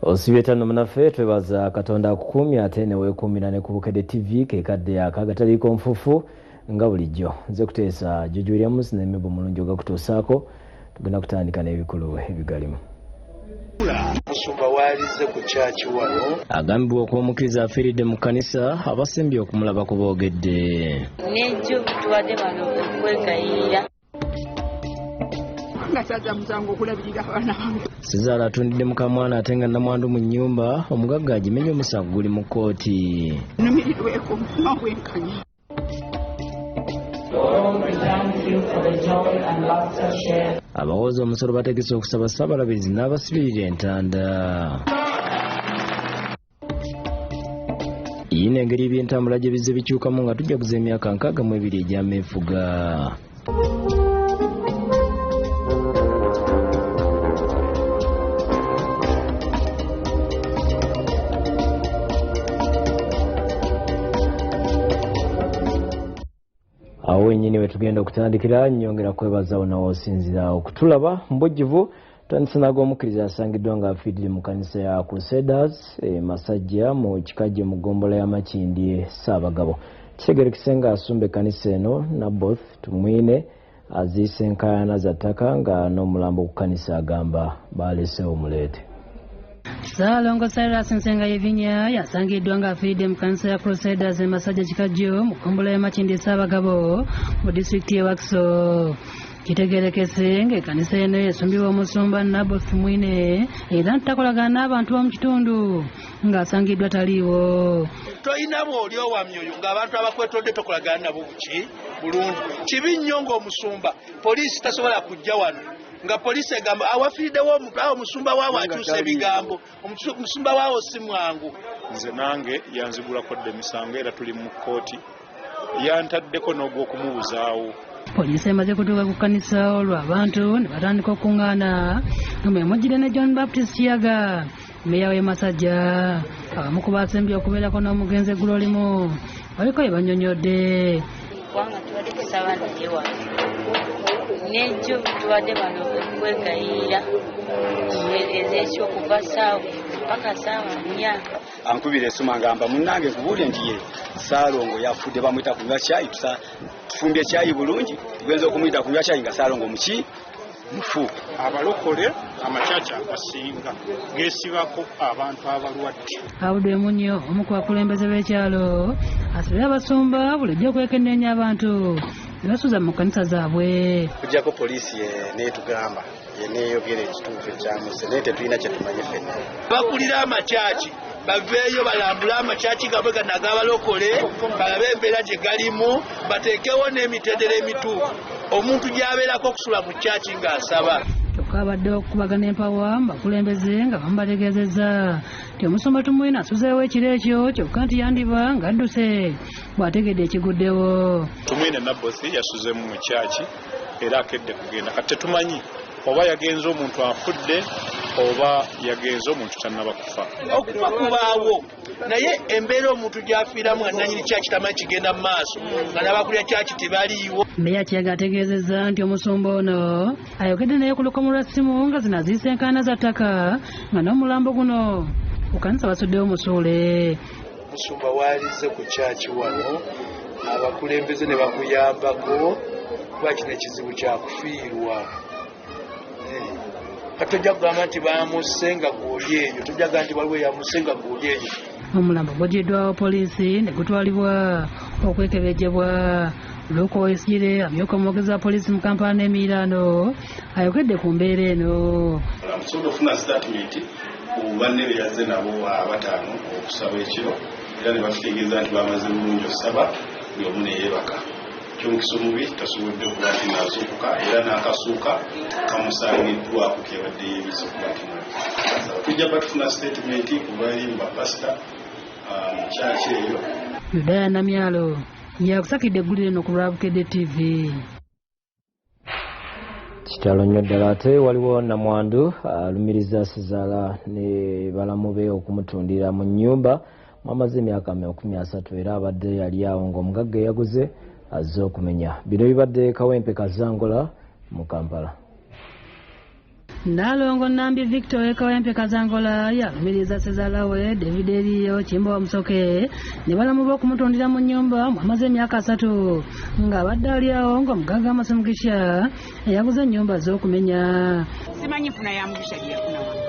Osibye tano munaffe, twebaza Katonda akukuumye ate ne weekuumira ne ku Bukedde TV kekadde akagataliiko nfufu nga bulijjo. Nze kuteesa Jojo Williams ne Mebo Mulungi ogakutuusaako. Tugenda kutandika n'ebikulu ebigalimu. Musumba waalize ku kyaki wano. Agambibwa okuba omukkiriza afiiridde mu kkanisa, abasembye okumulabako boogedde. Nejjo tubadde bano okwegayirira. Nga kyaza musango okulabirira abaana bange. Sizaala atundidde mukamwana ate nga namwandu mu nnyumba, omugagga agimenye omusango guli mu kkooti. Nnumirirweko n'obwenkanya. Abawooza omusolo bategese okusaba Ssaabalabirizi n'abasibirira entanda. Yino engeri ebyentambula gye bizze bikyukamu nga tujaguza emyaka 62 egy'ameefuga. Awo wennyini we tugenda okutandikira, nnyongera kwebaza wonna w'osinziira okutulaba mu bujjuvu. Tutandise n'ag'omukkiriza asangiddwa ng'afiiridde mu kkanisa ya Crusaders e Masajja mu Kikajjo mu ggombolola ya Makindye Ssaabagabo. Kitegeerekese ng'asumba ekkanisa eno Naboth Tumwine aziise enkaayana za ttaka nga n'omulambo ku kkanisa agamba baaleseewo muleete. Ssaalongo Cyrus Nsenga Yevinya yasangiddwa ng'afiiridde mu kkanisa ya Crusaders e Masajja Kikajjo mu ggombolola ya Makindye Ssaabagabo mu disitulikiti y'e Wakiso. Kitegeerekese ng'ekkanisa eno esumbibwa omusumba Naboth Tumwine era nti takolagana n'abantu b'omu kitundu ng'asangiddwa taliiwo. Tolina bw'oli owa myoyo ng'abantu abakwetodde tokolagana nabo buki bulungi. Kibi nnyo ng'omusumba poliisi tasobola kujja wano nga poliisi egamba awafiiriddewo omuntu, awo omusumba waawo akyusa ebigambo, omusumba waawo si mwangu. Nze nange yanzigulako dda emisango era tuli mu kkooti, yantaddeko n'ogw'okumubuzaawo. Poliisi emaze kutuuka ku kkanisa olwo abantu ne batandika okuŋŋaana nga mwe mujjire ne John Baptist Kiyaga, mmeeya w'e Masajja. Abamu ku baasembye okubeerako n'omugenzi eggulo limu baliko bye bannyonnyodde. Kubanga tubadde tusaba naye wano. Nejjo tubadde bano okwegayirira ez'ekyokuva ssaawa paka ssaawa 4. Ankubira essimu ngamba munnange nkubuulire nti ye Ssaalongo yafudde, bamuyita kunywa caayi, tufumbye caayi bulungi, tugenze okumuyita kunywa caayi nga Ssaalongo muki mufu. Abalokole amakyakya agasinga geesibako abantu abalwadde. Abudwe Munyo omu ku bakulembeze b'ekyalo asabye abasumba bulijjo okwekenneenya abantu be basuza mu kkanisa zaabwe. Kujjako poliisi neetugamba yeneeyogera ekituufu ekyamuse, naye tetulina kye tumanyi ffenna. Bakulira amakyaki baveeyo balambule amakyaki gaabwe gano ag'abalokole, balabe embeera gye galimu, bateekewo n'emitendera emituufu omuntu gy'abeerako okusula mu kyaki ng'asaba. Kyokka abadde okukubagana empawa mu bakulembeze nga bamubategeezezza nti omusumba Tumwine asuzeewo ekiro ekyo, kyokka nti yandiba ng'adduse bw'ategedde ekiguddewo. Tumwine Naboth yasuzeemu mu kyaki era akedde kugenda, kati tetumanyi oba yagenze omuntu afudde oba yagenze omuntu tannaba kufa. Okufa kubaawo, naye embeera omuntu gy'afiiramu nga nannyini kyaki tamanyi kigenda mu maaso, nga n'abakulira kyaki tebaliiwo. Mmeeya Kiyaga ategeezezza nti omusumba ono ayogedde naye ku lukomo lwa ssimu nga zino aziise enkaayana za ttaka nga n'omulambo guno ku kkanisa basuddewo musuule. Musumba waalize ku kyaki wano abakulembeze ne bakuyambako kuba kino ekizibu kya kufiirwa. Kati tojja kugamba nti baamusse nga gw'oli eyo, tojja kugamba nti waliwo eyamusse nga gw'oli eyo. Omulambo gugyiddwawo poliisi ne gutwalibwa okwekebejjebwa. Luke Owesigire amyuka omwogezi wa poliisi mu Kampala n'emiriraano ayogedde ku mbeera eno. Tusobodde okufuna sitatimenti ku banne be yazze nabo abataano okusaba ekiro, era ne batutegeeza nti bamaze bulungi okusaba buli omu ne yeebaka. Ky'omukisa omubi tasobodde okuba nti n'azuukuka era n'akasuuka kamusangiddwako ke yabadde yeebise okuba nti n'asaba. Tujja kuba tufuna sitatimenti kuva eri mu bapasita mu kyaki eyo. Yudaya Namyalo yakusakidde eggulire eno ku lwa Bukedde TV. Kitalo nnyo ddala. Ate waliwo namwandu alumiriza Sizaala ne balamu be okumutundira mu nnyumba mwamaze emyaka 30 era abadde yali awo ng'omugagga eyaguze azze okumenya. Bino bibadde Kawempe Kazangola mu Kampala. Nalongo Nambi Victor Ekawempe Kazangola yalumiriza ssezaala we David Eriyo Kimbowa Musoke ne balamu b'okumutundira mu nnyumba mwamaze emyaka 3 ng'abadde ali awo ng'omugagga Amos Mugisha eyaguze ennyumba z'okumenya. Simanyi nfuna ya Mugisha gye yafuna wano,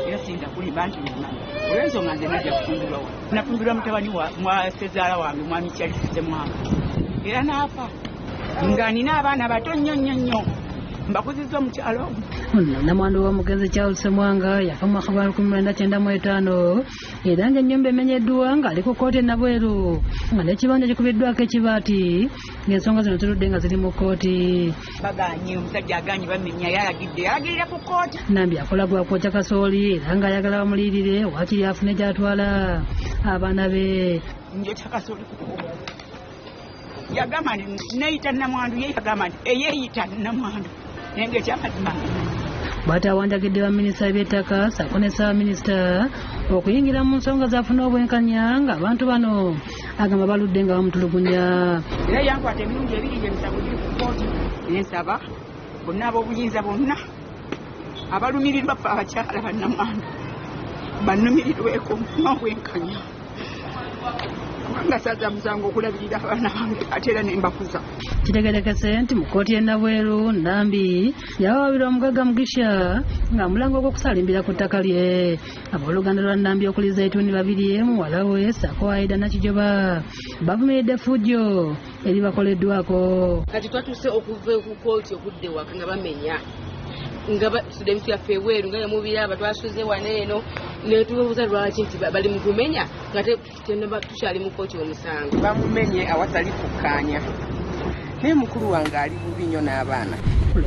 era siyinza kulimba nti nmanyi olw'ensonga nze najja kufumbirwa wano. Nafumbirwa mutabani mwa ssezaala wange mwami Charles Ssemwanga era n'afa nga nina abaana bato nnyo nnyo nnyo mbakuzizza omukyalo. Namwandu w'omugenzi Charles Ssemwanga yafa mu mwaka gwa 1995 era ng'ennyumba emenyeddwa ng'ali ku kkooti e Nabweru nga n'ekibanja kikubiddwako ekibaati ng'ensonga zino zirudde nga ziri mu kkooti. Baganye, omusajja aganye, bamenya, yalagidde, yalagirira ku kkooti. Nambi akola gwa kwokya kasooli era ng'ayagala bamuliyirire waakiri afune gy'atwala abaana be. Njokya kasooli ku kkubo. Yagamba nti neeyita namwandu, ye yagamba nti eyeeyita namwandu, naye ng'ekyamazima Bw'ati awanjagidde baminisita b'eby'ettaka ssaako ne ssaabaminisita okuyingira mu nsonga z'afuna obwenkanya ng'abantu bano agamba baludde nga bamutulugunya. Era yankwata emirundi ebiri gy'emisango giri ku kkooti. Nensaba bonna ab'obuyinza bonna abalumirirwa ffe abakyala bannamwandu bannumirirweko n'obwenkanya, kubanga sazza musango okulabirira abaana bange ate era ne mbakuza. Kitegerekese nti mu kkooti y'e Nabweru Nambi yawaabirwa omugagga Mugisha ng'amulanga ogw'okusaalimbira ku ttaka lye. Abooluganda lwa Nambi okuli Zaituni Babirye muwala we ssaako Aida Nakijoba bavumiridde effujjo eribakoleddwako. Kati twatuuse okuva ku kkooti okudda ewaka nga bamenya, nga basudde ebintu byaffe ebweru nga yemubiraba twasuze wano eno ne tubabuuza lwaki nti bali mu kumenya nga tukyali mu kkooti omusango. Bamumenye awatali kukkaanya, naye mukulu wange ali bubi nnyo n'abaana.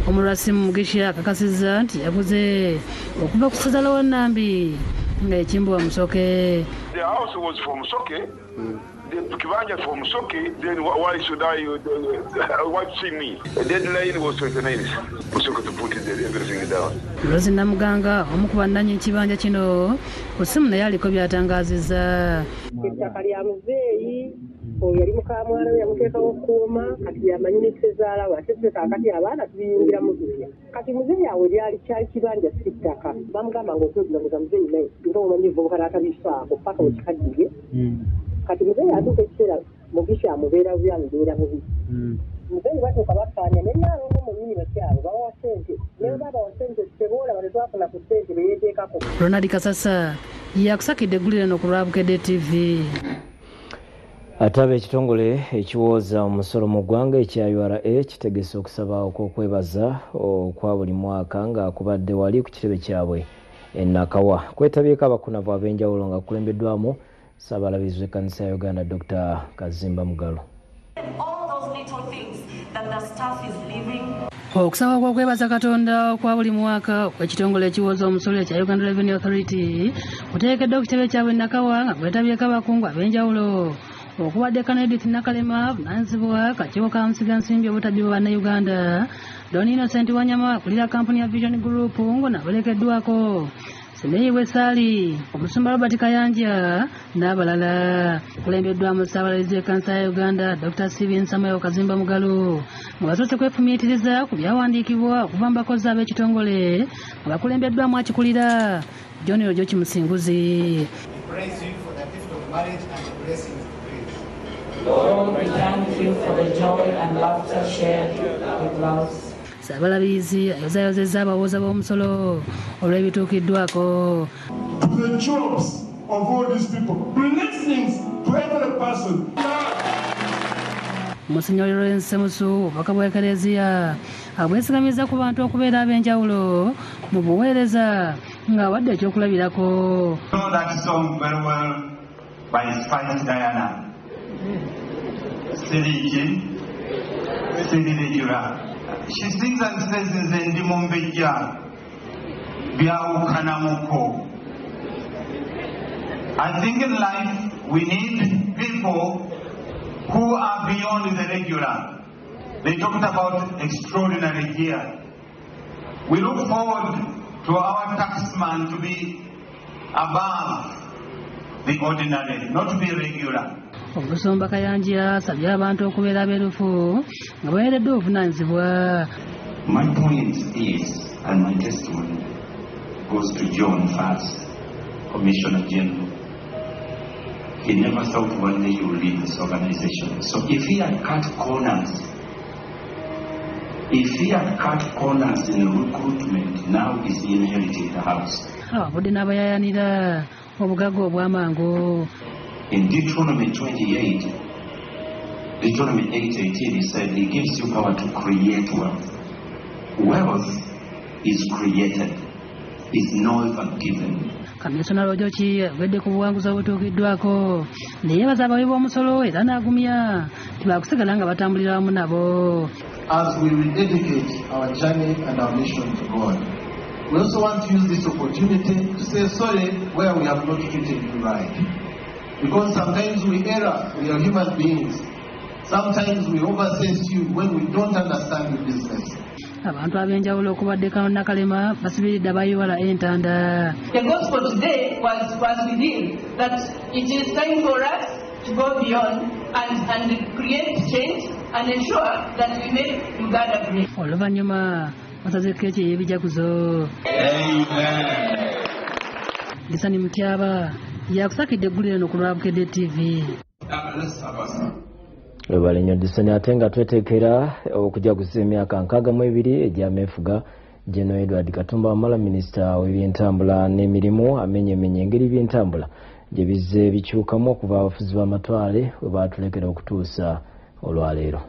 Omulwasimu Mugisha akakasizza nti yaguze okuva ku ssezaala wa Nambi nga Ekimbowa Musoke. The house was for Musoke, the kibanja for Musoke, then why should I, why see me? The deadline was 29th. Musoke to put everything down. Rose Namuganga omu ku bannannyini kibanja kino ku ssimu naye aliko by'atangaazizza. Ettaka lya muzeeyi oyo yali mukamwana we yamuteekawo okukuuma, kati yamanyi ne ssezaala we, ate ffe kaakati abaana tubiyingiramu tutya? Kati muzeeyi awo lyali kyali kibanja si ttaka, bamugamba nga okwegunaguza muzeeyi naye nga omanyi evvubuka n'atabifaako paka we kikaddiye. Kati muzeeyi atuuka ekiseera Mugisha amubeera bubi, amubeera bubi. Muzeeyi batuuka bakkaanya ne Nnaalongo mwennyini bakyabo babawa ssente, ne bwe babawa ssente teboolaba tetwafuna ku ssente be yeeteekako. Ronald Kasasa yakusakidde eggulire eno ku lwa Bukedde TV. Ate ab'ekitongole ekiwooza omusolo mu ggwanga ekya URA kitegese okusaba okw'okwebaza okwa buli mwaka nga kubadde wali ku kitebe kyabwe e Nakawa. Kwetabyeko abakunavu ab'enjawulo nga kukulembeddwamu Ssaabalabirizi w'ekkanisa ya Uganda Dr. Kazimba Mugalu. Okusaba kw'okwebaza Katonda okwa buli mwaka okw'ekitongole ekiwooza omusolo ekya Uganda Revenue Authority kuteekeddwa ku kitebe kyabwe e Nakawa nga kwetabyeko abakungu ab'enjawulo okubadde Colonel Edith Nakalema avunaanyizibwa kakiiko ka musigansimbi obutabbibwa bannayuganda, Don Innocent Wanyama akulira kampuni ya Vision Group ng'onabolekeddwako Semeyi Wesaali, Omusumba Robert Kayanja n'abalala. Kulembeddwamu Ssaabalabirizi w'ekkanisa ya Uganda Dr. Stephen Samuel Kazimba Mugalu nga basoose kwefumiitiriza ku byawandiikibwa okuva mu bakozi ab'ekitongole nga bakulembeddwamu akikulira John Ojoki Musinguzi. Praise you for the gift of marriage and the blessings it brings. Lord, we thank you for the joy and laughter shared with loves. Ssaabalabirizi ayozaayozezza abawooza b'omusolo olw'ebituukiddwako. To the jobs of all these people, blessings to every person. Monsignor Lawrence Ssemusu obubaka bwa Ekereziya abwesigamiza ku bantu okubeera ab'enjawulo mu buweereza ng'awadde ekyokulabirako. Know that song very well by Spice Diana. Siriki, Siririjura. She sings and says nze ndi mumbejja byawukanamuko. I think in life we need people who are beyond the regular. They talked about extraordinary here. We look forward to our taxman to be above the ordinary, not to be regular. Omusumba Kayanja asabye abantu okubeera abeerufu nga baweereddwa obuvunaanyizibwa. My point is, and my testimony, goes to John first, Commissioner General. He never thought one day he would lead this organization. So if he had cut corners, if he had cut corners in recruitment, now he's inheriting the house. Abudde n'abayayanira obugagga obw'amangu. In Deuteronomy 28, Deuteronomy 8:18, he said he gives you power to create wealth. Wealth is created, is never given. Kamisona Lwojoki ayogedde ku buwanguzi obutuukiddwako ne yeebaza abawi b'omusolo era n'agumya nti baakusigala nga batambulira wamu nabo. As we rededicate our journey and our mission to God, we also want to use this opportunity to say sorry where we have not treated you right. Because sometimes we err, we are human beings. Sometimes we oversess you when we don't understand your business. Abantu ab'enjawulo okubadde Nakalema basibiridde abayiwala entanda. The gospel today was revealed that it is time for us to go beyond and create change and ensure that we make Uganda great. Oluvannyuma basaze keeki ey'ebijaguzo. Lisani Mutyaba yakusakidde eggulire eno ku lwa Bukedde TV. Webale nnyo Disani. Ate nga tweteekera okujaguza emyaka 62 egy'ameefuga, General Edward Katumba Wamala, minisita w'ebyentambula n'emirimu, amenyemenye engeri by'entambula gye bizze bikyukamu okuva abafuzi b'amatwale we baatulekera okutuusa olwaleero.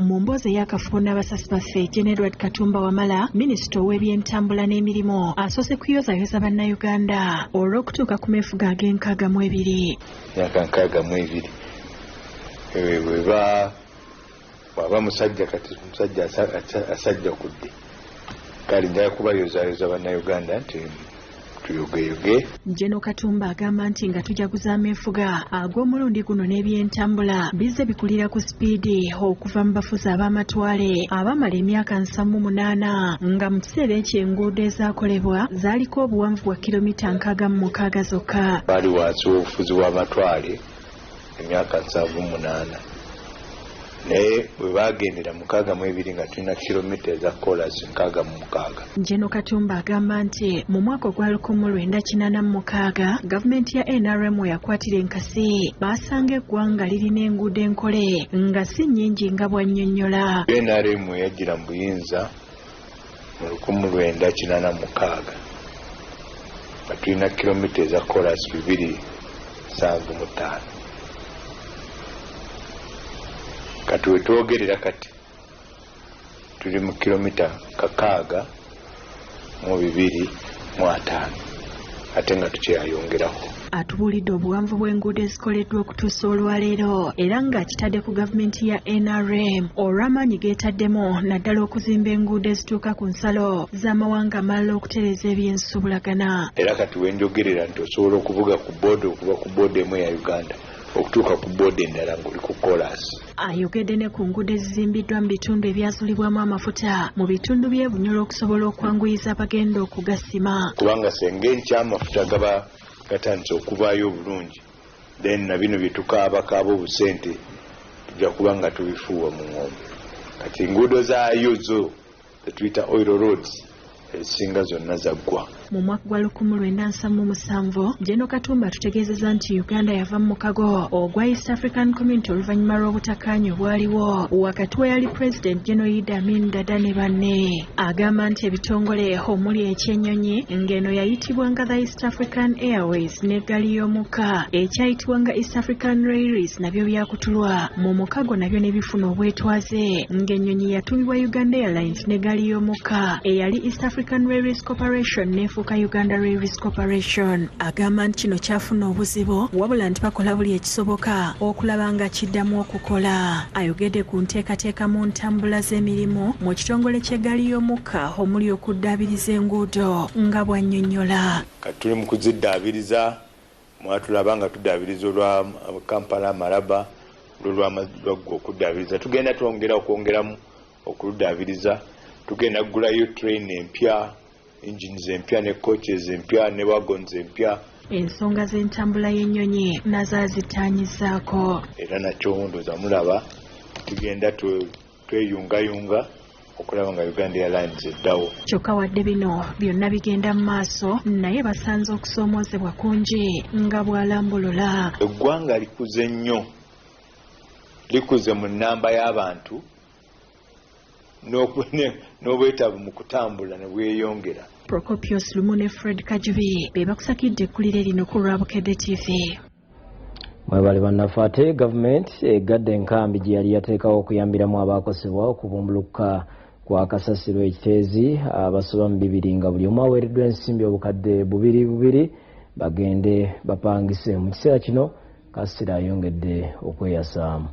Mu mboozi ey'akafubo n'abasasi baffe, Gen. Edward Katumba Wamala, minisita ow'ebyentambula n'emirimu, asoose kuyozayoza bannayuganda olw'okutuuka ku meefuga ag'e62. Myaka 62 bweba bwaba musajja kati musajja asajja kudde. Kale njagala kubayozayoza bannayuganda nti tuyogeyoge. Gen. Katumba agamba nti nga tujaguza ameefuga ag'omulundi guno n'ebyentambula bizze bikulira ku sipiidi okuva mu bafuzi ab'amatwale abamala emyaka 78, nga mu kiseera ekyo enguudo ezaakolebwa zaaliko obuwanvu bwa kilomita 66 zokka. Baali wansi w'obufuzi bw'amatwale emyaka 78, naye bwe bagendera 62 nga tulina kilomita eza koolasi 66. Gen. Katumba agamba nti mu mwaka ogwa 1986 gavumenti ya NRM yakwatira enkasi baasanga eggwanga lirina enguudo enkole nga si nnyingi nga bw'annyonnyola. NRM yajjira mu buyinza mu 1986 nga tulina kilomita eza koolasi 275. Kati wetwogerera kati tuli mu kilomita 6250 ate nga tukyayongerako. Atubuulidde obuwanvu bw'enguudo ezikoleddwa okutuusa olwaleero era ng'akitadde ku gavumenti ya NRM olw'amaanyi geetaddemu naddala okuzimba enguudo ezituuka ku nsalo z'amawanga amalala okutereeza ebyensuubulagana. Era kati wenjogerera nti osobola okuvuga ku booda okuva ku booda emu eya Uganda okutuuka ku booda endala ng'oli ku koolaasi. Ayogedde ne ku nguudo ezizimbiddwa mu bitundu ebyazulibwamu amafuta mu bitundu by'e Bunyoro okusobola okwanguyiza abagenda okugasima. Kubanga senga enkya amafuta gaba gatandise okuvaayo obulungi, then na bino bye tukaabakaaba obusente tujja kuba nga tubifuuwa mu ng'ombe. Kati enguudo zaayo zo zetuyita oil roads ezisinga zonna zaggwa. Mu mwaka gwa 1977 Gen. Katumba atutegeezezza nti Uganda yava mu mukago ogwa East African Community oluvannyuma lw'obutakkaanya obwaliwo wakati we yali President Gen. Idi Amin Dada ne banne. Agamba nti ebitongole omuli ekyennyonyi ng'eno yayitibwanga the East African Airways n'eggaali y'omukka ekyayitibwanga East African Railways nabyo byakutulwa mu mukago nabyo ne bifuna obwetwaze, ng'ennyonyi yatuumibwa Uganda Airlines n'eggaali y'omukka eyali East African Railways Corporation n'efuuka Uganda Railways Corporation. Agamba nti kino kyafuna obuzibu wabula nti bakola buli ekisoboka okulaba nga kiddamu okukola. Ayogedde ku nteekateeka mu ntambula z'emirimu mu kitongole ky'eggaali y'omukka omuli okuddaabiriza enguudo nga bw'annyonnyola. Kati tuli mu kuziddaabiriza, mwatulaba nga tuddaabiriza olwa Kampala Maraba, olw'olwaggwa okuddaabiriza, tugenda twongera okwongeramu okuluddaabiriza. Tugenda kugulayo train empya, engines empya ne coaches empya ne wagons empya. Ensonga z'entambula y'ennyonyi nazo azittanyizaako. Era nakyo ndowooza mulaba tugenda tweyungayunga okulaba nga Uganda Airlines eddawo. Kyokka wadde bino byonna bigenda mu maaso, naye basanze okusoomoozebwa kungi nga bw'alambulula. Eggwanga likuze nnyo, likuze mu nnamba y'abantu n'obwetaavu mu kutambula ne bweyongera. Procopius Lumu ne Fred Kajubi be bakusakidde ekkulire lino ku lwa Bukedde TV. Mwebale bannaffe. Ate gavumenti egadde enkambi gye yali yateekawo okuyambiramu abaakosebwa okubumbulukuka kwa kasasiro Ekiteezi abasoba mu 200, nga buli omu aweereddwa ensimbi obukadde 2 bagende bapangise. Mu kiseera kino kasasiro ayongedde okweyasaamu.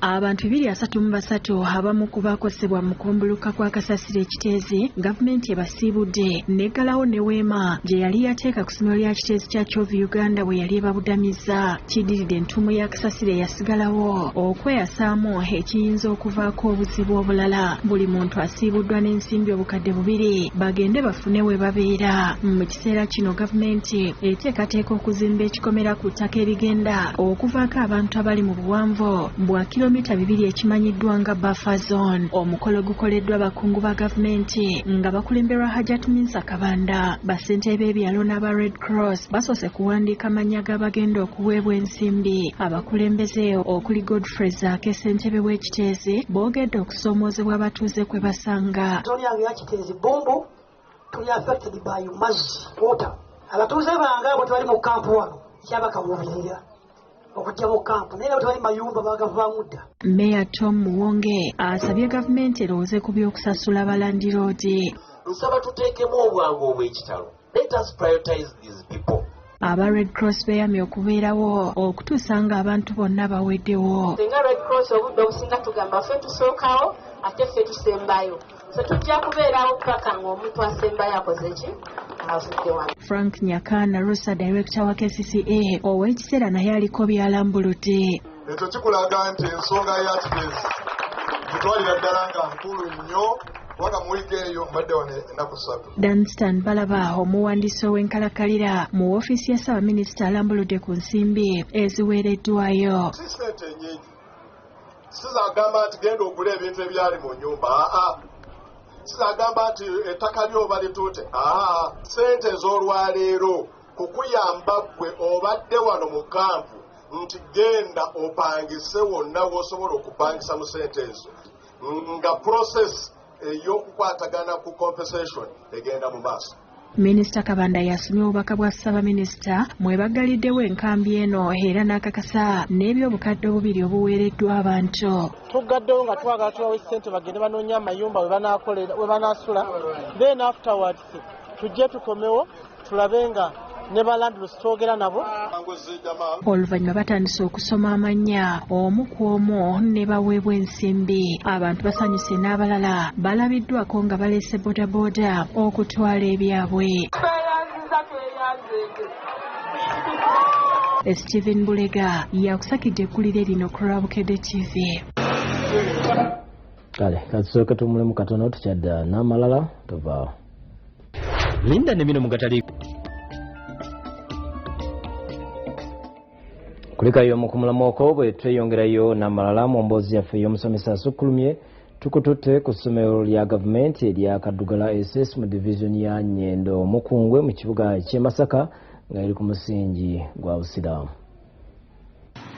Abantu 233 abamu ku baakosebwa mu kubumbulukuka kwa kasasiro Ekiteezi gavumenti ebasiibudde n'eggalawo ne weema gye yali yateeka ku ssomero lya Kiteezi Church of Uganda bwe yali ebabudamizza. Kiddiridde entuumu ya kasasiro eyasigalawo okweyasaamu ekiyinza okuvaako obuzibu obulala. Buli muntu asiibuddwa n'ensimbi obukadde 2 bagende bafune we babeera. Mu kiseera kino gavumenti eteekateeka okuzimba ekikomera ku ttaka erigenda okuvaako abantu abali mu buwanvu bwa kilomita 2 ekimanyiddwa nga buffer zone. Omukolo gukoleddwa abakungu ba gavumenti nga bakulemberwa Hajat Minsa Kabanda. Bassentebe b'ebyalo n'aba Red Cross basoose kuwandiika amannya g'abagenda okuweebwa ensimbi. Abakulembeze okuli Godfrey Zaake, ssentebe w'Ekiteezi, boogedde okusoomoozebwa abatuuze kwe basanga. Zone yange ya Kiteezi Bumbu tuli affected by mazzi, water. Abatuuze bange abo tebali mu kampu wano, kyabakabuubirira okujja mu kampu, naye nabo tebali mayumba, bagavaamu dda. Meya Tom Muwonge asabye gavumenti erowooze ku by'okusasula balandiroodi. Nsaba tuteekemu obwangu obw'ekitalo. Let us prioritize these people. Aba Red Cross beeyamye okubeerawo okutuusa ng'abantu bonna baweddewo. Singa Red Cross obudde obusinga tugamba ffe tusookawo ate ffe tusembayo, so tujja kubeerawo paka ng'omuntu asembayo akoze ki, avudde wano. Frank Nyakana Rusa, director wa KCCA ow'ekiseera, naye aliko by'alambuludde. Ekyo kikulaga nti ensonga ya Kiteezi gitwalira ddala nga nkulu nnyo, kubanga mu wiiki eyo mbadde wano ennaku 3. Danstan Balaba, omuwandiisi ow'enkalakalira mu woofiisi ya Ssaabaminisita, alambuludde ku nsimbi eziweereddwayo. Si ssente nnyingi, sizagamba nti genda ogule ebintu ebyali mu nnyumba, aa, sizagamba nti ettaka lyoba lituute, aa, ssente ez'olwaleero kukuyamba ggwe obadde wano mu kampu nti genda opangise wonna w'osobola okupangisa mu ssente ezo, nga process ey'okukwatagana ku compensation egenda mu maaso. Minisita Kabanda yasomye obubaka bwa Ssaabaminisita mwe baggaliddewo enkambi eno era n'akakasa n'ebyobukadde 2 obuweereddwa abantu. Tuggaddewo nga twagala tubawe ssente bagende banoonye amayumba we banaasula, then afterwards tujje tukomewo tulabe nga ne balandlords twogera nabo. Oluvannyuma batandise okusoma amannya omu ku omu ne baweebwa ensimbi. Abantu basanyuse n'abalala balabiddwako nga baleese bodaboda okutwala ebyabwe. Stephen Bulega yakusakidde ekkulire lino ku lwa Bukedde TV. Kale katusooke tumulemu katono, tukyadda n'amalala, tovaawo. Linda ne bino mugatali. Kulikayo mukumulamu okwo bwe tweyongerayo n'amalala mu mboozi yaffe ey'omusomesa asukkulumye. Tukututte ku ssomero lya gavumenti erya Kaddugala SS mu divizoni ya Nyendo Mukungwe mu kibuga ky'e Masaka, nga eri ku musingi gwa Busiraamu.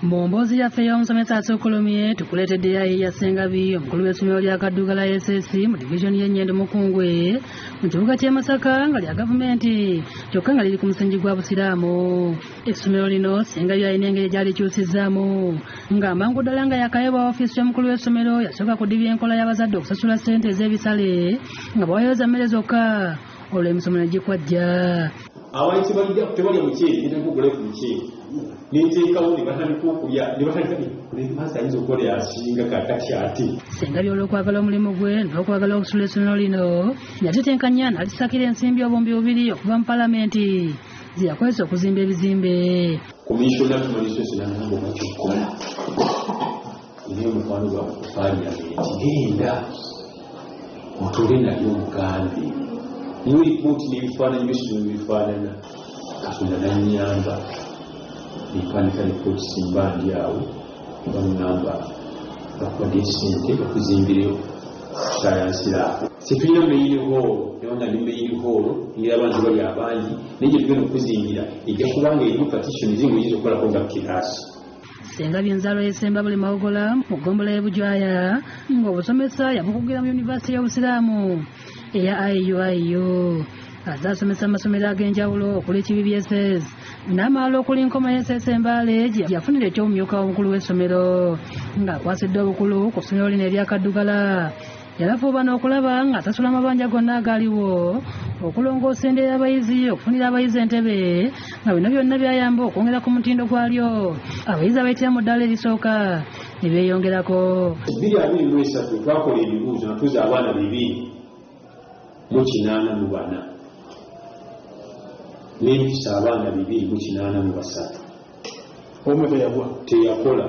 Mu mboozi yaffe y'omusomesa asukkulumye tukuleetedde Yayiya Ssengabi, omukulu w'essomero lya Kaddugala SS mu divizoni y'e Nyendo Mukungwe mu kibuga ky'e Masaka, nga lya gavumenti kyokka nga liri ku musingi gwa Busiraamu. Essomero lino Ssengabi alina engeri gy'alikyusizaamu, ng'amangu ddala nga yakayebwa ofiisi y'omukulu w'essomero yasooka kudibya enkola y'abazadde okusasula ssente ez'ebisale nga bawayoza mmere zokka, olwo emisomo ne gikwajja. Abantu tebalya muceere, nentandika okugulayo ku muceere nenteekawo ne batandika okulya ne batandika masa ayinza okukola yasinga kakati ate. Ssengabi olw'okwagala omulimu gwe n'okwagala okusula essomero lino yatetenkanya n'alisakira ensimbi obuwumbi 2 okuva mu palamenti ze yakozesa okuzimba ebizimbe. Commissioner Tumanisose n'agamba oba kyokkola naye omukwano gwa ku parliament genda Otuule nalyo omugambe niwe lipooti n'ebifaananyi by'essomero bifaanana. Katonda n'annyamba ne mpandika lipooti, simba ndi awo ne baŋŋamba bakuwadde essente bakuzimbireyo science lab. Tetulina main hall, nebanga ndi main hall engeri abantu bali abangi, naye gye tugenda okuzimbira ejja kubanga erimu partition zinga oyinza okukolako nga kiraasi. Ssengabi enzaalwa y'e Ssembabule Mawogola mu ggombolola y'e Bujwaya, ng'obusomesa yabukugira mu yunivasite y'Obusiraamu eya IUIU. Azze asomesa mu masomero ag'enjawulo okuli Kibibi SS n'amalala okuli Nkoma SS e Mbale, gye yafunira eky'omumyuka w'omukulu w'essomero. Ng'akwasiddwa obukulu ku ssomero lino erya Kaddugala, yalafuubana okulaba ng'asasula amabanja gonna agaaliwo, okulongoosa endya y'abayizi, okufunira abayizi entebe, nga bino byonna byayamba okwongera ku mutindo gwalyo, abayizi abayitira mu ddaala erisooka ne beeyongerako. 2023 twakola ebibuuzo, natuuza abaana 284, nempisa abaana 283. Omu teyagwa? Teyakola.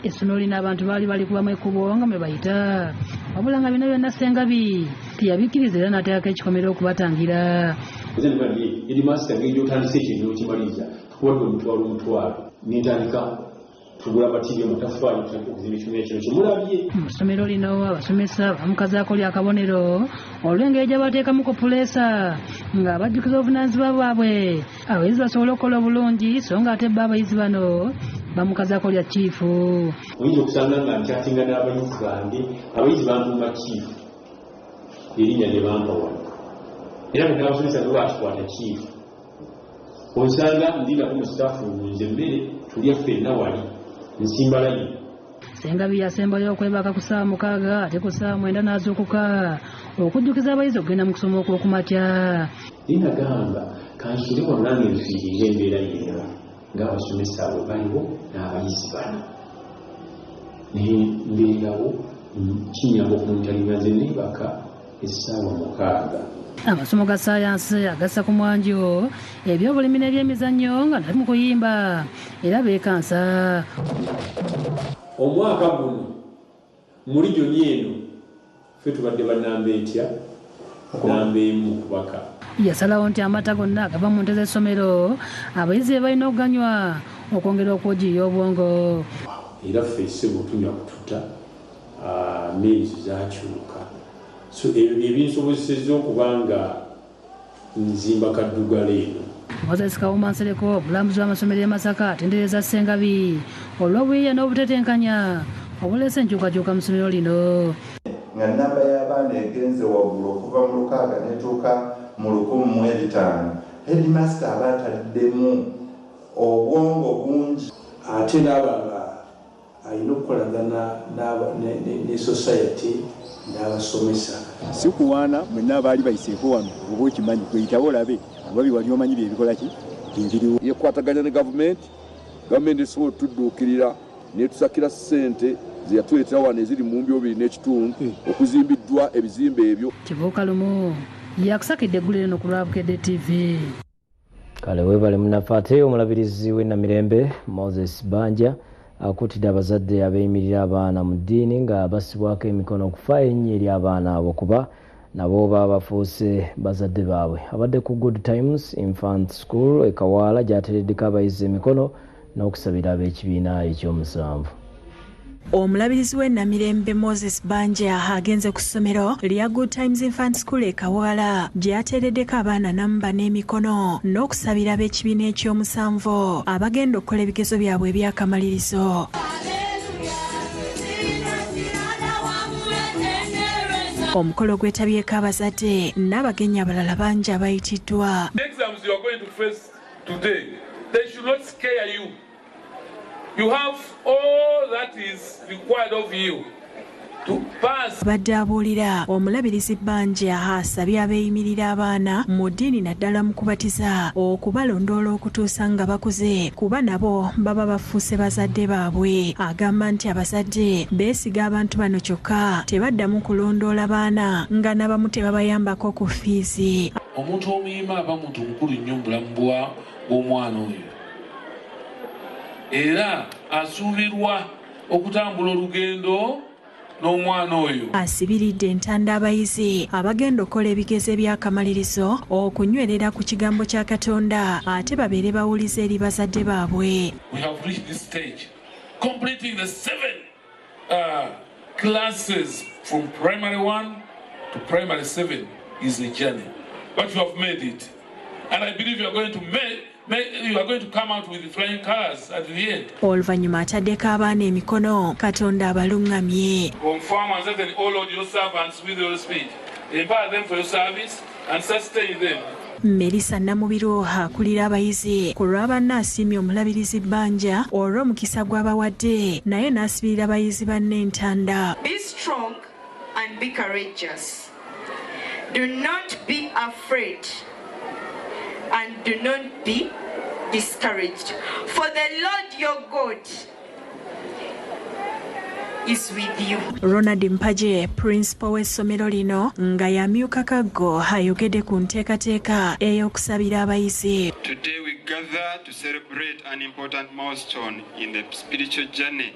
Essomero lino abantu baali balikubamu ekkubo nga mwe bayita, wabula nga bino byonna Ssengabi teyabikkiriza era n'ateekako ekikomera okubatangira. Nze nibadde headmaster, ngeri gy'otandise ekintu n'okimaliriza, tukuwadde omutwalo omutwalo, nentandika tugula amativi, amataffaali, tutandika okuzimba ekisomero kino kyemulabye. Mu ssomero lino abasomesa bamukazaako lya kabonero olw'engeri gye bateekamu ku puleesa ng'abajjukiza obuvunaanyizibwa bwabwe, abayizi basobole okukola obulungi, so nga ate bo abayizi bano bamukazaako lya chief. Oyinza okusanga nga nkyatinga n'abayizi bange, abayizi bantuuma chief, erinnya lye bampa wano, era bwe n'abasomesa nabo bakikwata chief. Onsanga ndindako mu staff room, nze emmere tulya ffenna wali, nsimba layini. Ssengabi yasembayo okwebaka ku ssaawa 6, ate ku ssaawa 9 n'azuukuka okujjukiza abayizi okugenda mu kusoma okw'okumakya. Naye nagamba kansule wano nange nfiirire embeera yenna ng'abasomesa abo baliwo n'abayizi bano, naye mbeerawo kinyamba okumonitaringa. Nze neebaka essaawa 6. Amasomo ga ssaayansi agassa ku mwanjo, ebyobulimi n'ebyemizannyo, nga nali mu kuyimba era beekansa. Omwaka guno mu region eno ffe tubadde banamba etya? Namba 1 mu kubaka. Yasalawo nti amata gonna agava mu nte z'essomero abayizi be balina okuganywa okwongera okwogiya obwongo. Era ffe ssebo tunywa kututa meezi zakyuka, so ebyo bye binsobozesezza okuba nga nzimba Kaddugala eno. Moses Kawuma Nsereko, omulambuzi w'amasomero e Masaka, atendereza Ssengabi olw'obuyiiya n'obutetenkanya obuleese enkyukakyuka mu ssomero lino. Nga nnamba y'abaana egenze waggulu okuva mu 6 n'etuuka mu 1500, headmaster aba ataddemu obwongo bungi. Ate n'aba nga alina okukolagana ne society n'abasomesa. Si kuwaana mwenna abaali bayiseeko wano, oba okimanyi gweyitawo olabe oba biwali omanyi byebikola ki byebiriwo. Yekwataganya ne gavumenti, gavumenti esobola otudduukirira netusakira ssente zeyatuleetera wano eziri mu 2.5 okuzimbiddwa ebizimbe ebyo. Kibuuka Lumu yakusakidde eggulire lino ku lwa Bukedde TV. Kale weebale munnaffe. Ate omulabirizi w'e Namirembe Moses Banja akuutidde abazadde abeeyimirira abaana mu ddiini nga bassibwako emikono okufaayo ennyo eri abaana abo, kuba nabo baba bafuuse bazadde baabwe. Abadde ku Good Times Infant School e Kawaala gy'ateereddeko abayizi emikono n'okusabira ab'ekibiina eky'omusanvu. Omulabirizi w'e Namirembe Moses Banja agenze ku ssomero lya Good Times Infant School e Kawaala gye yateereddeko abaana namba n'emikono n'okusabira ab'ekibiina eky'omusanvu abagenda okukola ebigezo byabwe eby'akamalirizo. Omukolo gwetabyeko abazadde n'abagenyi abalala bangi abayitiddwa. The exams you are going to face today, they should not scare you. You have all that is required of you to pass. Badde abuulira omulabirizi Banja asabye abeeyimirira abaana mu ddiini naddala mu kubatiza okubalondoola okutuusa nga bakuze, kuba nabo baba bafuuse bazadde baabwe. Agamba nti abazadde beesiga abantu bano kyokka tebaddamu kulondoola baana nga n'abamu tebabayambako ku fiizi. Omuntu omuyima aba muntu mukulu nnyo mu bulamu bw'omwana oyo, era asuubirwa okutambula olugendo n'omwana oyo. Asibiridde entanda abayizi abagenda okukola ebigezo eby'akamalirizo okunywerera ku kigambo kya Katonda ate babeere bawulize eri bazadde baabwe. We have reached this stage, completing the 7 classes from primary 1 to primary 7 is a journey, but you have made it, and I believe you are going to make you are going to come out with the flying colors at the end. Oluvannyuma ataddeko abaana emikono Katonda abaluŋŋamye. Confirm and strengthen all of your servants with your speech. Empower them for your service and sustain them. Melissa Namubiru akulira abayizi ku lw'abanna asiimye omulabirizi Bbanja olw'omukisa gw'abawadde naye n'asibirira abayizi banne entanda. Be strong and be courageous. Do not be afraid and do not be discouraged, for the Lord your God is with you. Ronald Mpaje, principal w'essomero lino nga yamyuka Kaggo, ayogedde ku nteekateeka ey'okusabira abayizi. Today we gather to celebrate an important milestone in the spiritual journey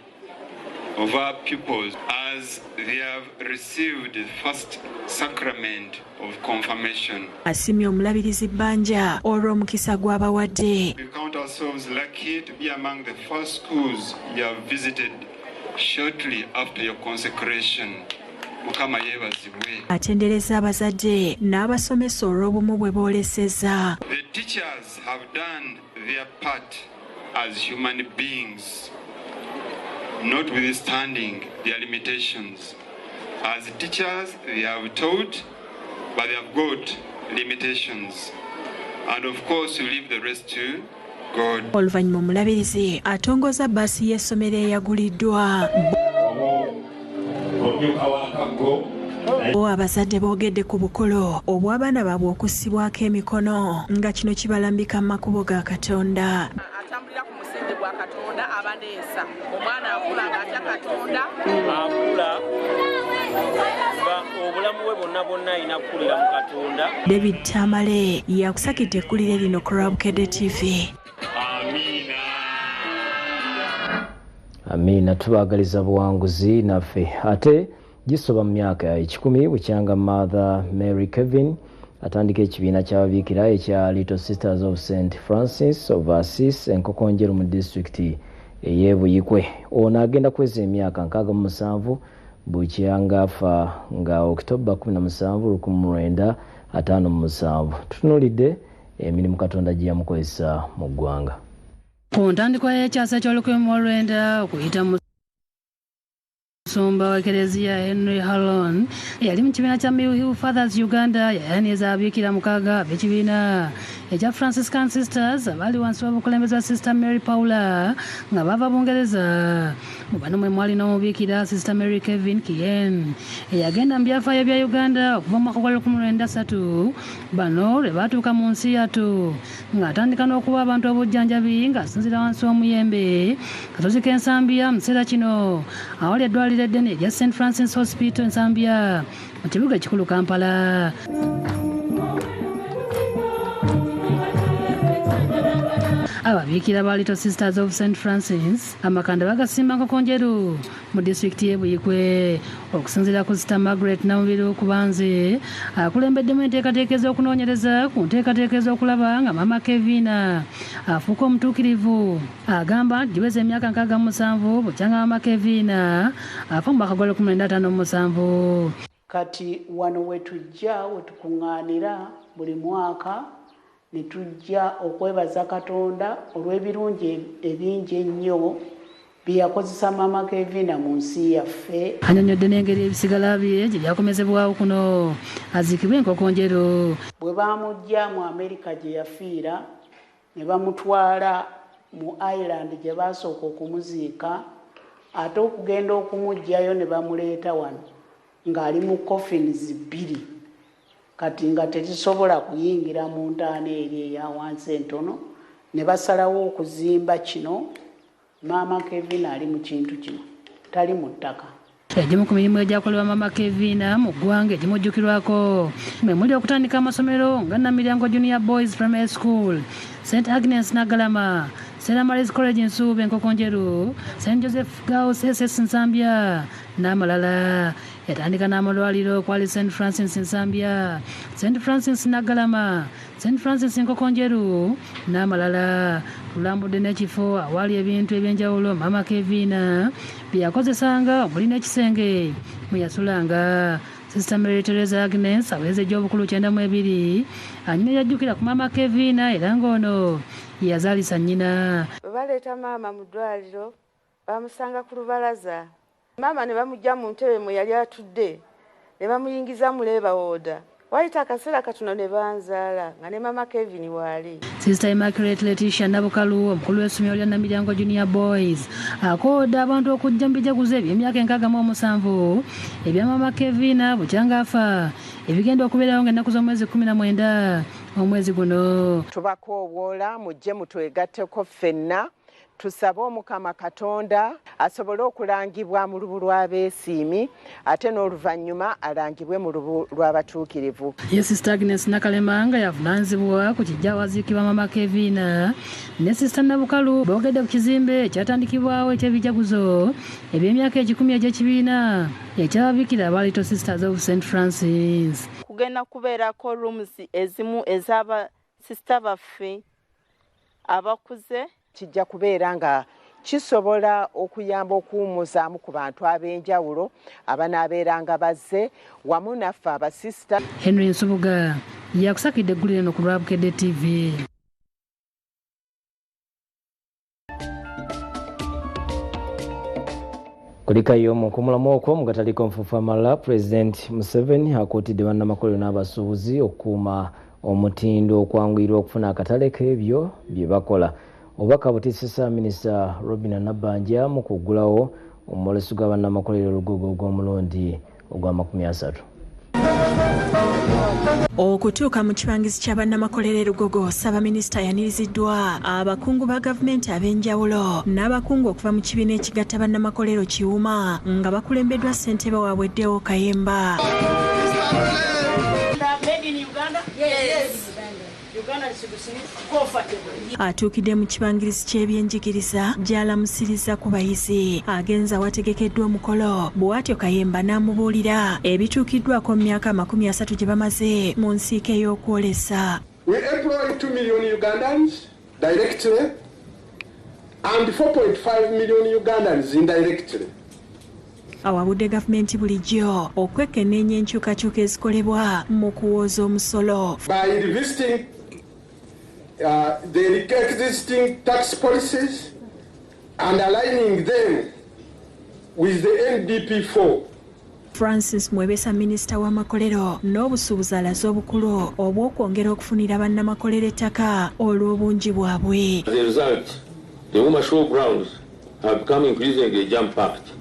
of our pupils as they have received the first sacrament of confirmation. Asiimye omulabirizi Bbanja olw'omukisa gw'abawadde. We count ourselves lucky to be among the first schools you have visited shortly after your consecration. Mukama yeebazibwe. Atendereza abazadde n'abasomesa olw'obumu bwe boolesezza. The teachers have done their part as human beings, notwithstanding their limitations. As teachers, they have taught, but they have got limitations. And of course, we leave the rest to God. Oluvannyuma omulabirizi atongoza bbaasi y'essomero eyaguliddwa. Bo abazadde boogedde ku bukulu obw'abaana baabwe okussibwako emikono nga kino kibalambika mu makubo ga Katonda. Atambulira ku musingi gwa Katonda abaneesa. Omwana akula ng'atya Katonda. Akula nga obulamu bwe bwonna bwonna alina kukulira mu Katonda. David Tamale yakusakidde ekkulire lino ku Bukedde TV. Amiina. Amiina, tubaagaliza buwanguzi naffe. Ate gisoba mu myaka 10 bukyanga Mother Mary Kevin atandika ekibiina ky'ababiikira ekya Little Sisters of St. Francis of Assisi Enkokonjeru mu disitulikiti ey'e Buikwe. Ono agenda kweza emyaka 67 bukyanga afa nga Okitoba 17 1957. Tutunuulidde emirimu Katonda gye yamukozesa mu ggwanga. Ku ntandikwa y'ekyasa ky'olukumi okuyita mu musumba wa Ekereziya Henry Hallon eyali mu kibiina kya Mill Hill Fathers Uganda yayaniriza ababiikira 6 ab'ekibiina ekya Franciscan Sisters abaali wansi w'obukulembeze bwa Sister Mary Paula nga bava Bungereza. Mu bano mwe mwali n'omubiikira Sister Mary Kevin Kien eyagenda mu byafaayo bya Uganda okuva mu mwaka gwa 1903. Bano lwe baatuuka mu nsi yattu ng'atandika n'okuwa abantu obujjanjabi ng'asinziira wansi w'omuyembe kasozi k'Ensambya. Mu kiseera kino awali eddwaliro eddene erya St. Francis Hospital Nsambya mu kibuga ekikulu Kampala. Ababiikira ba Little Sisters of St. Francis amakanda bagasimba Nkokonjeru mu disitulikiti y'e Buikwe. Okusinziira ku Sister Margaret Namubiru Kubanze akulembeddemu enteekateeka ez'okunoonyereza ku nteekateeka ez'okulaba nga Mama Kevina afuuka omutuukirivu. Agamba nti giweza emyaka 67 bukyanga Mama Kevina afa mu mwaka gwa 1957. Kati wano wetujja wetukuŋŋaanira buli mwaka ne tujja okwebaza Katonda olw'ebirungi ebingi ennyo bye yakozesa Mama Kevina mu nsi yaffe. Annyonnyodde n'engeri ebisigala bye gye byakomezebwawo kuno aziikibwe Enkokonjeru. Bwe baamuggya mu Amerika gye yafiira ne bamutwala mu Ireland gye baasooka okumuziika, ate okugenda okumuggyayo ne bamuleeta wano ng'ali mu coffins 2. Kati nga tekisobola kuyingira mu ntaana eri eya wansi entono, ne basalawo okuzimba kino. Mama Kevina ali mu kintu kino, tali mu ttaka. Egimu ku mirimu egyakolebwa Mama Kevina mu ggwanga egimujjukirwako mwe muli okutandika amasomero nga Namiryango Junior Boys Primary School, St. Agnes Nagalama, St. Mary's College Nsuube Nkokonjeru, St. Joseph Girls SS Nsambya N'amalala. Yatandika n'amalwaliro okwali St Francis Nsambya, St Francis Naggalama, St Francis Nkokonjeru n'amalala. Tulambudde n'ekifo awali ebintu ebyenjawulo Mama Kevina bye yakozesanga omuli n'ekisenge mwe yasulanga. Sister Mary Teresa Agnes aweze egy'obukulu 92 anyumya yajjukira ku Mama Kevina era ng'ono yazaalisa nnyina. Bwe baleeta maama mu ddwaliro bamusanga ku lubalaza. Maama ne bamuggya mu ntebe mwe yali atudde ne bamuyingiza mu leebawooda. Wayita akaseera katono ne banzaala nga ne Mama Kevin waali. Sister Immaculate Letitia Nabukalu omukulu w'essomero lya Namiryango Junior Boys akooda abantu okujja mu bijaguzo eby'emyaka 67 ebya Mama Kevina bukyanga afa ebigenda okubeerawo ng'ennaku z'omwezi 19 omwezi guno. Tubakoowoola mujje mutwegatteko ffenna tusabe Omukama Katonda asobole okulangibwa mu lubu lw'abeesiimi ate n'oluvannyuma alangibwe mu lubu lw'abatuukirivu. Ye Sister Agnes Nakalema nga yavunaanyizibwa ku kijja awaziikibwa Mama Kevina ne Sister Nabukalu boogedde ku kizimbe ekyatandikibwawo eky'ebijaguzo eby'emyaka 10 egy'ekibiina eky'ababikira aba Little Sisters of St Francis. Kugenda kubeerako rooms ezimu ez'aba sisita baffe abakuze. Kijja kubeera nga kisobola okuyamba okuwummuzaamu ku bantu ab'enjawulo abanaabeera nga bazze wamu naffe abasisita. Henry Nsubuga yakusakidde eggulire eno ku lwa Bukedde TV. Kulikayo mu kumulamu okwo mu gataliko nfuufu amalala, President Museveni akuutidde bannamakolero n'abasuubuzi okukuuma omutindo okwanguyirwa okufuna akatale k'ebyo bye bakola. Obubaka butiisisa Minisita Robina Nabbanja mu kuggulawo omwoleso gwa bannamakolero Lugogo ogw'omulundi ogwa 30. Okutuuka mu kibangizi kya bannamakolero e Lugogo, Ssaabaminisita yaniriziddwa abakungu ba gavumenti ab'enjawulo n'abakungu okuva mu kibiina ekigatta bannamakolero Kiwuma nga bakulembeddwa ssentebe waabwe Deo Kayemba. Atuukidde mu kibangirizi ky'ebyenjigiriza gy'alamusiriza ku bayizi agenza awategekeddwa omukolo bw'atyo Kayemba n'amubuulira ebituukiddwako mu myaka 30 gye bamaze mu nsiike y'okwolesa. We employ 2 million Ugandans directly and 4.5 million Ugandans indirectly. Awabudde gavumenti bulijjo okwekenneenya enkyukakyuka ezikolebwa mu kuwooza omusolo. By revisiting the existing tax policies and aligning them with the NDP4. Francis Mwebesa minisita w'amakolero n'obusuubuzi alaze obukulu obw'okwongera okufunira bannamakolero ettaka olw'obungi bwabwe. As a result, the UMA show grounds have become increasingly jam-packed,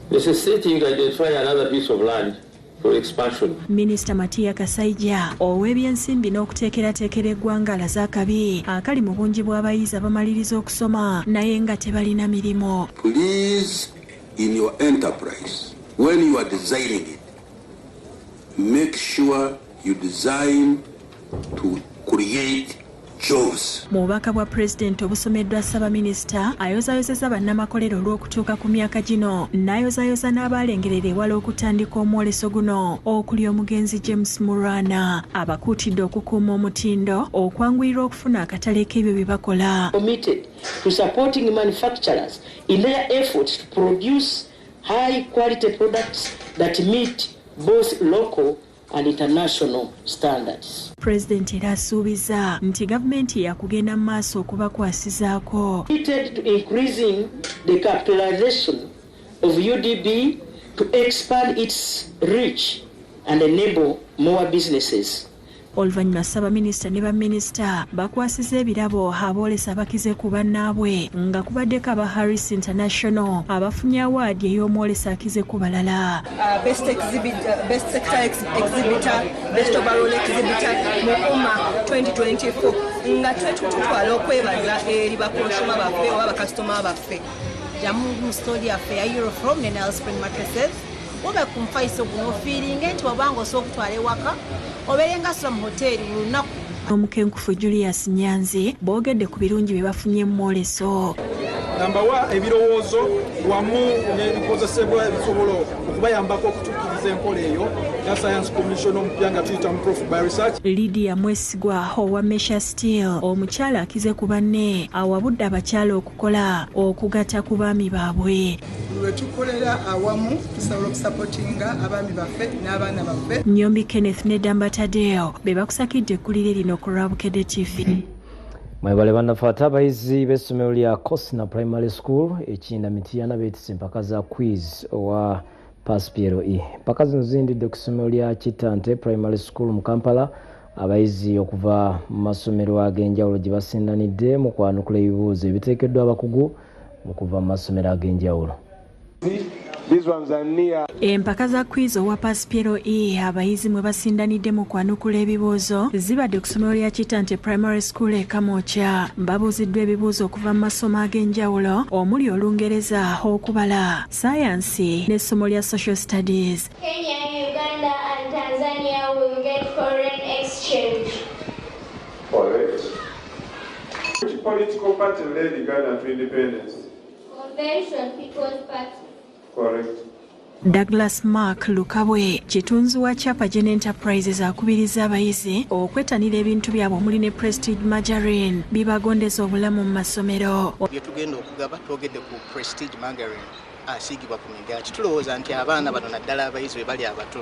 necessitating identify another piece of land for expansion. Minisita Matia Kasaija ow'ebyensimbi n'okuteekerateekera eggwanga alaze akabi akali mu bungi bw'abayizi abamaliriza okusoma naye nga tebalina mirimu. Please, in your enterprise, when you are designing it, make sure you design to create jobs. Mu bubaka bwa pulezidenti obusomeddwa Ssaabaminisita ayozaayozezza bannamakolero olw'okutuuka ku myaka gino n'ayozaayoza n'abaalengerera ewala okutandika omwoleso guno okuli omugenzi James Murana abakuutidde okukuuma omutindo okwanguyirwa okufuna akatale k'ebyo bye bakola. Committed to supporting manufacturers in their efforts to produce high quality products that meet both local and international standards. President era asuubiza nti gavumenti yakugenda mu maaso okubakwasizaako. Committed to increasing the capitalization of UDB to expand its reach and enable more businesses. Oluvannyuma Ssaabaminisita ne baminisita bakwasiza ebirabo aboolesa abakize ku bannaabwe nga kubaddeko aba Harris International abafunye awaadi ey'omwolesa akize ku balala. Best sector exhibitor, best overall exhibitor mu UMA 2024 nga tutwala okwebaza eri bakonsuma baffe oba bakasitoma baffe. Jamu mu story yaffe ya Eurofrom ne Nile Spring mattresses oba ku mufaiso guno ofiiringa nti wabanga osobola okutwala ewaka obeerenga asula mu hoteeri buli lunaku. Omukenkufu Julius Nyanzi boogedde ku birungi bye bafunye mu mwoleso. Nga mbawa ebirowoozo wamu n'ebikozesebwa ebisobola okubayambako okutuukiriza enkola eyo ya Science Commission omupya nga tuyita mu Proof by Research. Lydia Mwesigwa owa Mesha Steel, omukyala akize ku banne, awabudde abakyala okukola okugatta ku baami baabwe. Lwe tukolera awamu tusobola okusupportinga abaami baffe n'abaana baffe. Nyombi Kenneth ne Damba Tadeo be bakusakidde eggulire lino ku Lwabukedde TV. Mwebale bannaffe. Ate abayizi b'essomero lya Cosna Primary School ekinda Mityana beetisse empaka za quiz owa Pass PLE. Empaka zino ziyindidde ku ssomero lya Kitante Primary School mu Kampala. Abayizi okuva mu masomero ag'enjawulo gye basindanidde mu kwanukula ebibuuzo ebiteekeddwa abakugu mu kuva mu masomero ag'enjawulo. Empaka za quiz owa Pass PLE abayizi mwe basindanidde mu kwanukula ebibuuzo zibadde ku ssomero lya Kitante Primary School e Kamwokya. Babuuziddwa ebibuuzo okuva mu masomo ag'enjawulo omuli Olungereza, okubala, sayansi n'essomo lya Social Studies. Kenya, Uganda and Tanzania will get foreign exchange. Correct. Which political party led Uganda to independence? Convention People's Party. Correct. Douglas Mark Lukabwe, kitunzi wa Chapa Gen Enterprises, akubiriza abayizi okwettanira ebintu byabwe omuli ne Prestige Margarine bibagondeza obulamu mu masomero. Bye tugenda okugaba, twogedde ku Prestige Margarine asiigibwa ku migaati. Tulowooza nti abaana bano, naddala abayizi bwe bali abato,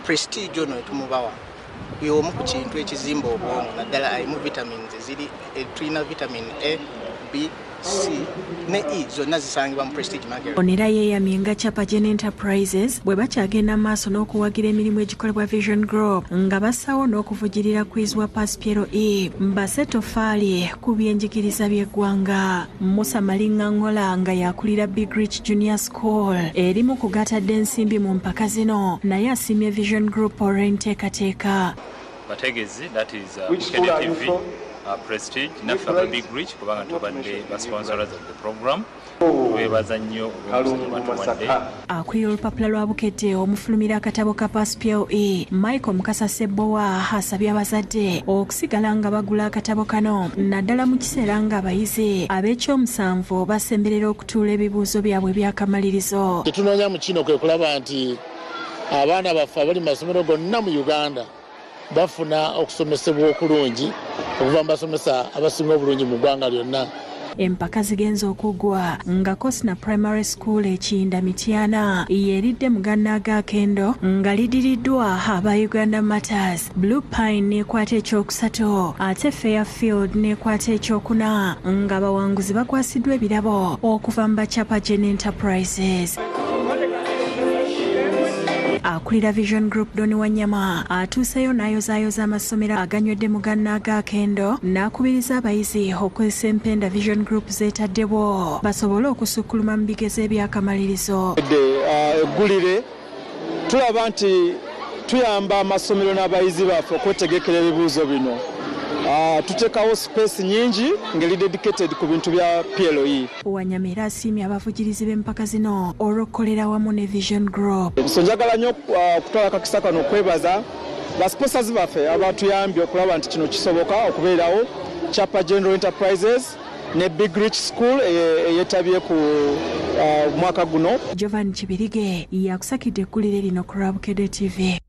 Prestige ono etumubawa y'omu ku kintu ekizimba obwongo, naddala alimu vitamins eziri tulina vitamin A, B, C ne E, zonna zisangibwa mu Prestige Margarine. Ono era yeeyamye nga Chapa Gen Enterprises bwe bakyagenda maaso n'okuwagira emirimu egikolebwa Vision Group nga bassawo n'okuvujjirira quiz wa Pass PLE mbase tofaali ku byenjigiriza by'eggwanga. Musa Malinga nga yakulira Big Rich Junior School erimu kugatadde ensimbi mu mpaka zino, naye asiimye Vision Group olw'enteekateeka. Bategezi, that is Which school are you TV, from? Prestige, naffe aba Big Rich, kubanga tubadde ba sponsors of the program, twebaza nnyo olw'omusajja batuwadde. Akulira olupapula lwa Bukedde omufulumira akatabo ka Pass PLE, Michael Mukasa Ssebbowa, asabye abazadde okusigala nga bagula akatabo kano, naddala mu kiseera ng'abayizi ab'ekyomusanvu basemberera okutuula ebibuuzo byabwe ebyakamalirizo. Kyetunoonya mu kino kwe kulaba nti abaana baffe abali mu masomero gonna mu Uganda bafuna okusomesebwa okulungi okuva mu basomesa abasinga obulungi mu ggwanga lyonna. Empaka zigenze okuggwa nga Cosna Primary School ekinda Mityana yeeridde mu gannaagakendo nga lidiriddwa aba Uganda Matters. Blue Pine n'ekwata ekyokusatu, ate Fairfield n'ekwata ekyokuna, nga abawanguzi bakwasiddwa ebirabo okuva mu Bachapa Gen Enterprises. Akulira Vision Group Doni Wanyama atuuseyo n'ayozaayoza amasomero aganywedde mu gannaagakendo n'akubiriza abayizi okukozesa empenda Vision Group zeetaddebwo basobole okusukkuluma mu bigezo ebyakamalirizo. Eggulire tulaba nti tuyamba amasomero n'abayizi baffe okwetegekera ebibuuzo bino. Tuteekawo space nyingi ngeri dedicated ku bintu bya PLE. Wanyama era asiimye abavugirizi b'empaka zino olw'okukolera wamu ne Vision Group. So njagala nnyo okutwala akakisa kano okwebaza ba sponsors baffe abatuyambye okulaba nti kino kisoboka okubeerawo, Chapa General Enterprises ne Big Rich School eyetabye ku mwaka guno. Jovan Kibirige yakusakidde eggulire lino ku Lwabukedde TV.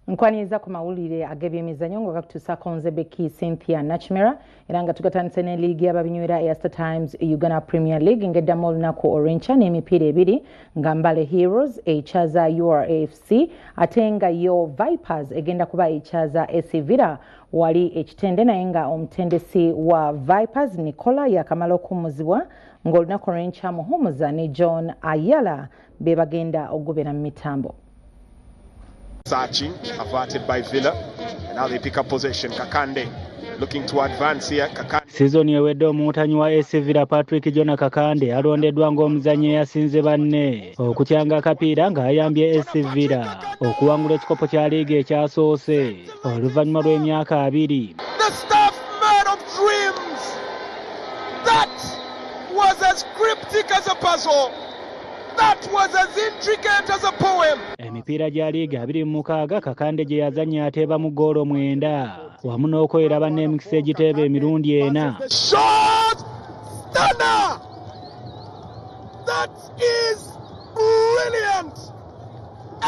Nkwaniriza ku mawulire ag'ebyemizannyo nga gakutuusaako nze Becky Cynthia Nachimera, era nga tugatandise ne liigi y'ababinywera eya Star Times Uganda Premier League ng'eddamu olunaku olw'enkya n'emipiira ebiri, nga Mbale Heroes ekyaza URAFC, ate nga yo Vipers egenda kuba ekyaza SC Villa wali ekitende, naye nga omutendesi wa Vipers Nicola yakamala okuwummuzibwa, ng'olunaku olw'enkya Muhumuza ne John Ayala be bagenda okugobera mu mitambo. Searching, averted by Villa. And now they pick up possession. Kakande looking to advance here. Kakande. Sizoni ewedde omuwutanyi wa AC Villa Patrick Jona Kakande alondeddwa ng'omuzannyi eyasinze banne okutyanga akapiira ng'ayambye AC Villa okuwangula ekikopo kya liigi ekyasoose oluvannyuma lw'emyaka 20. The staff man of dreams. That was as cryptic as a puzzle. That was as intricate as a poem. Emipiira gya liigi 26 Kakande gye yazannya ateebamu ggoolo 9 wamu n'okweraba n'emikisa egiteeba emirundi 4. Shot! Stunner! That is brilliant!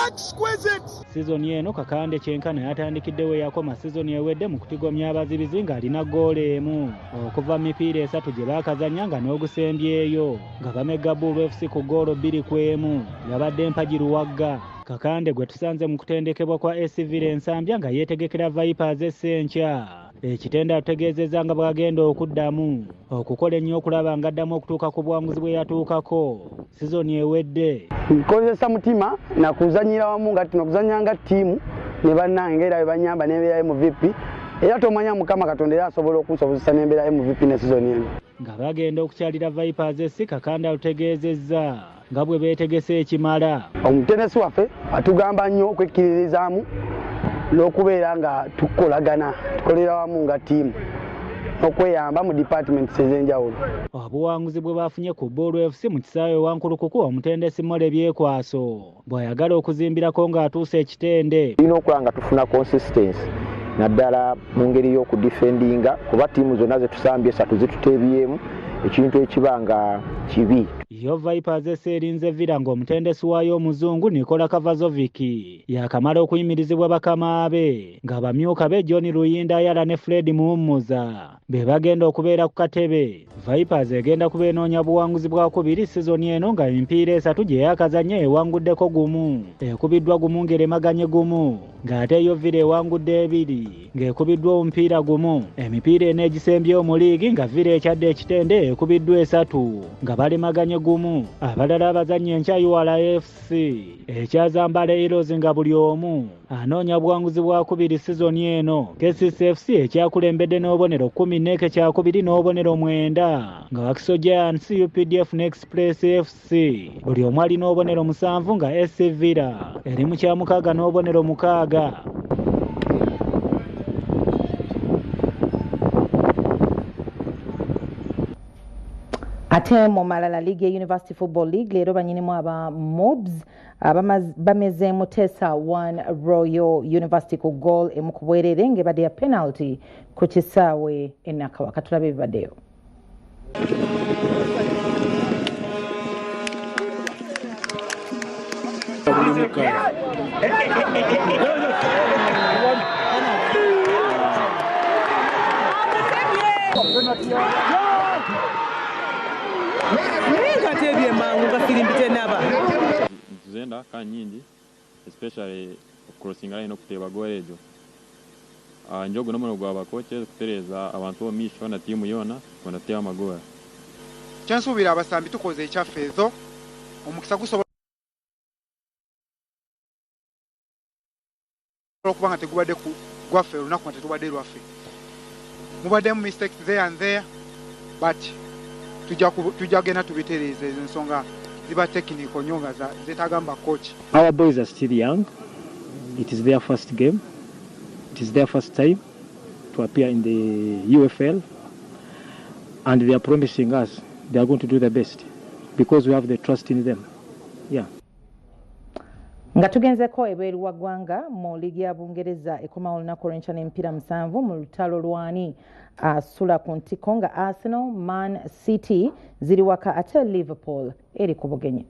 Exquisite! Sizoni eno Kakande kyenkana yatandikidde we yakoma sizoni ewedde mu kutigomya abazibizi ng'alina ggoolo 1 okuva mu mipiira 3 gye baakazannya nga n'ogusembyeyo nga bamegga Bulu FC ku ggoolo 2-1 yabadde mpagi Luwagga. Kakande gwe tusanze mu kutendekebwa kwa SC Villa Ensambya nga yeetegekera Vipers essenkya. Ekitende atutegeezezza nga bw'agenda okuddamu okukola ennyo okulaba ng'addamu okutuuka ku buwanguzi bwe yatuukako sizoni ewedde. Nkozesa mutima nakuzannyira wamu nga tunakuzannya nga ttiimu ne bannange era bwe bannyamba n'embeera MVP, era tomanya Mukama Katonda era asobola okunsobozesa n'embeera MVP ne sizoni eno. Nga bagenda okukyalira Vipers SC, Kakande atutegeezezza nga bwe beetegese ekimala. Omutendesi waffe atugamba nnyo okwekkiririzaamu n'okubeera nga tukolagana, tukolera wamu nga ttiimu okweyamba mu departments ez'enjawulo. Obuwanguzi bwe bafunye ku Bulu FC mu kisaawe Wankulukuku, omutendesi Mole Byekwaso bw'ayagala okuzimbirako ng'atuuse ekitende. Tulina okulaba nga tufuna consistency naddala mu ngeri y'okudifendinga, kuba ttiimu zonna ze tusambye 3 zituteebyemu ekintu ekiba nga kibi. Yo Vipers SC erinze Villa ng'omutendesi waayo omuzungu Nikola Kavazovic yakamala okuyimirizibwa bakama be ng'abamyuka be John Luyinda Ayala ne Fred Muhumuza be bagenda okubeera ku katebe. Vipers egenda kuba enoonya buwanguzi bwakubiri sizoni eno nga emipiira 3 gye yakazannya ewanguddeko 1, ekubiddwa 1 ng'eremaganye 1, ng'ate yo Villa ewangudde 2 ng'ekubiddwa omupiira 1. Emipiira ena egisembyeyo mu liigi nga Villa ekyadde ekitende ekubiddwa 3 nga balemaganye 1. Abalala abazannya enkya URA FC ekyaza Mbale Heroes nga buli omu anoonya buwanguzi bwakubiri sizoni eno. KCC FC ekyakulembedde n'obubonero 14 kyakubiri n'obubonero 9 nga Wakiso Giants, UPDF ne Express FC buli omu alina obubonero 7 nga SC Villa eri mu kya 6 n'obubonero 6. Ate mu malala, liigi ya University Football League leero bannyinimu aba Mobs bameze Mutesa 1 Royal University ku goal 1 ku bwerere ng'ebadde ya penalty ku kisaawe e Nakawa. Katulabe ebibaddeyo. Ntuzenda ka nyingi especially crossing line okuteba goal ejo. Njogo nomuno gwa bakoche kutereza abantu omisho na timu yona banateeba amagora. Kyansuubira abasambi tukoze ekyaffe ezo omukisa gusobola okuba nga tegubadde ku gwaffe olunaku nga tetubadde lwaffe. Mubaddemu mistakes there and there, but tujja genda tubitereeza ezo ensonga ziba technical nnyo nga zeetagamba coach. Our boys are still young. It is their first game. It is their first time to appear in the UFL, and they are promising us they are going to do the best because we have the trust in them. Yeah. Nga tugenzeko ebweru wa ggwanga mu liigi ya Bungereza ekomawo olunaku olw'enkya n'emipiira 7 mu lutalo lwani asula ku ntiko nga Arsenal, Man City ziri waka ate Liverpool eri ku bugenyi.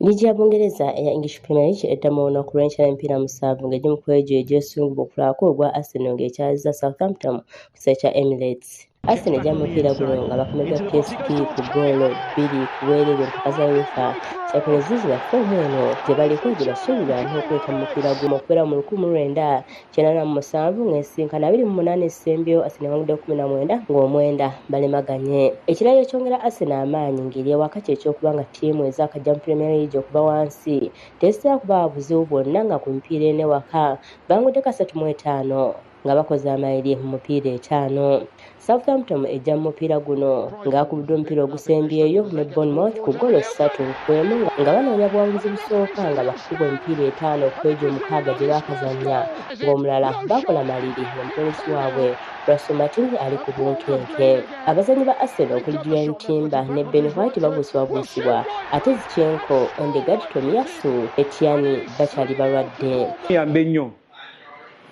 Liigi ya Bungereza eya English Premier League eddamu olunaku lw'enkya n'emipiira 7 ng'egimu ku egyo egyesungibwa okulabako ogwa Arsenal ng'ekyazizza Southampton ku kisaawe kya Emirates. Arsenal ejja mu mupiira guno nga bakomeza PSP ku ggoolo 2 ku bwereere mu mpaka za UEFA Champions League nga ffoomu eno gye baliko gye basuubirwa n'okuleka mu mupiira guno okubeera mu 1987 ng'ensinkana 28 essembyeyo Arsenal ewangudde 19 ng'omwenda balemaganye. Ekirala ekyongera Arsenal amaanyi ng'eri ewaka kye ky'okuba nga ttiimu ezaakajja mu Premier League okuva wansi tezitera kubawa buzibu bwonna nga ku mipiira ena ewaka bangudde 35. nga bakoze amayiri mu mupiira 5. Southampton ejja mu mupiira guno ng'akubiddwa omupiira ogusembyeyo ne Bournemouth ku ggolo 3-1 nga banoonya buwanguzi busooka nga bakubwa emipiira 5 ku egyo 6 gye baakazannya, ng'omulala bakola maliri ng'omutendesi waabwe Russell Martin ali ku bunkenke. Abazannyi ba Arsenal okuli Julian Timber ne Ben White babuusibwabuusibwa, ate Zinchenko, Odegaard, Tomiyasu ne Tierney bakyali balwadde. Yambe nnyo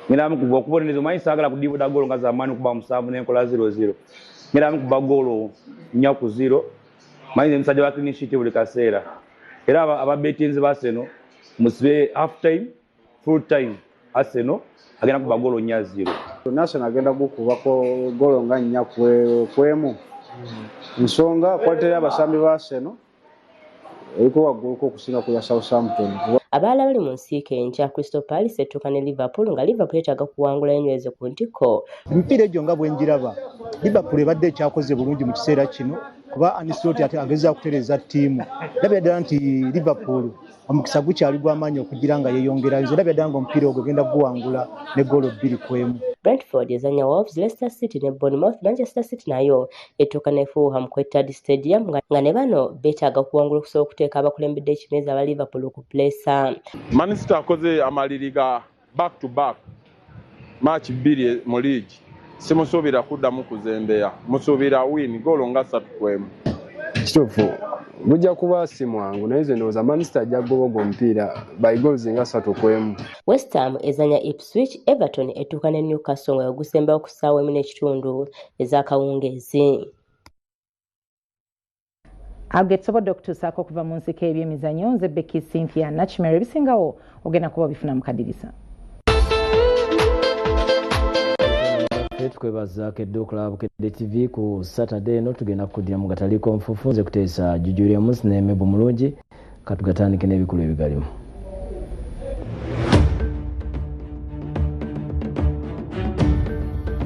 ngenda mukuba okubonereza, omanyi saagala kudibuda ggoolo nga zamaanyi okuba 7 n'enkola 0-0. Ngenda mukuba ggoolo 4-0, manyi nze musajja wa clean sheet buli kaseera. Era ababetinzi ba Arsenal musibe half time, full time Arsenal agenda kuba ggoolo 4-0. Arsenal agenda gukubako ggoolo nga 4-1. Nsonga kwalite y'abasambi ba Arsenal eriko wagguluko okusinga ku ya Southampton. Abalala bali mu nsiike enkya, Crystal Palace etuuka ne Liverpool nga Liverpool yeetaaga kuwangula enyweze ku ntikko. Emipiira egyo nga bwe ngiraba, Liverpool ebadde ekyakoze bulungi mu kiseera kino kuba Ancelotti ate agezaako okutereeza ttiimu. Ndabira ddala nti Liverpool omukisa gukyali gw'amaanyi okugira nga yeeyongera. Nze ndabira ddala ng'omupiira ogwo egenda guwangula ne ggoolo 2-1. Brentford ezannya Wolves, Leicester City ne Bournemouth. Manchester City nayo etuuka ne Fulham ku Etihad Stadium nga ne bano beetaaga kuwangula okusobola okuteeka abakulembedde ekimeeza aba Liverpool ku puleesa. Man City akoze amaliri ga back to back match 2 mu league, simusuubira kuddamu kuzembeya, musuubira win goolo nga 3-1. Kituufu gujja kuba si mwangu, naye nze ndowooza Man City ajja kugoba omupiira by goals nga 3-1. West Ham ezannya Ipswich, Everton etuuka ne Newcastle nga ogusembayo ku ssaawa 1:15 ez'akawungeezi. Ago tusobodde okutuusaako okuva mu nsiko ebyemizannyo. Nze Becky Cynthia Nakimera, ebisingawo ogenda kuba obifuna mu kadirisa. Tukwebazaako edduuka la Bukedde TV ku Saturday eno tugenda kukuddira mu gataliiko nfuufu. Nze kuteesa Jujuliamus n'Emebu Mulungi, katugatandike n'ebikulu ebigalimu.